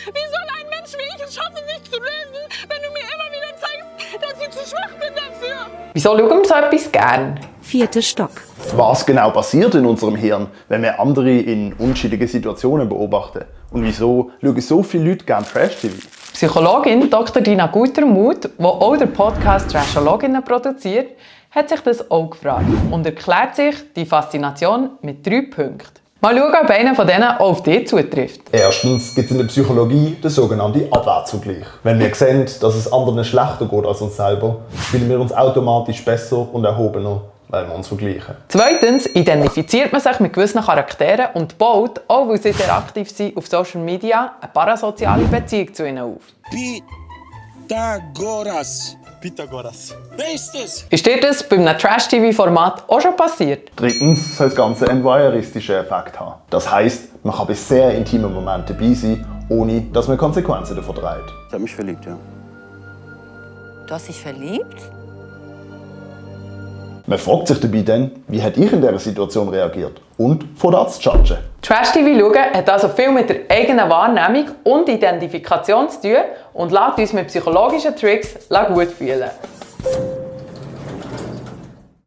Wie soll ein Mensch wie ich es schaffen, sich zu lösen, wenn du mir immer wieder zeigst, dass ich zu schwach bin dafür? Wieso schauen wir so etwas gern? 4. Stock. Was genau passiert in unserem Hirn, wenn wir andere in unterschiedlichen Situationen beobachten? Und wieso schauen so viele Leute gerne Trash-TV? Psychologin Dr. Dina Gutermuth, die auch den Podcast Trashologinnen produziert, hat sich das auch gefragt und erklärt sich die Faszination mit 3 Punkten. Mal schauen, ob einer von denen auch auf dich zutrifft. Erstens gibt es in der Psychologie den sogenannten Abwärtszugleich. Wenn wir sehen, dass es anderen schlechter geht als uns selber, fühlen wir uns automatisch besser und erhobener, weil wir uns vergleichen. Zweitens identifiziert man sich mit gewissen Charakteren und baut, auch weil sie sehr aktiv sind auf Social Media, eine parasoziale Beziehung zu ihnen auf. Pythagoras. Wer ist es? Ist dir das bei einem Trash-TV-Format auch schon passiert? Drittens soll das Ganze einen voyeuristischen Effekt haben. Das heisst, man kann bei sehr intimen Momenten dabei sein, ohne dass man Konsequenzen davon trägt. Ich habe mich verliebt, ja. Du hast dich verliebt? Man fragt sich dabei dann, wie hat ich in dieser Situation reagiert? Und von da zu judgen. Trash-TV schauen hat also viel mit der eigenen Wahrnehmung und Identifikation zu tun und lässt uns mit psychologischen Tricks gut fühlen.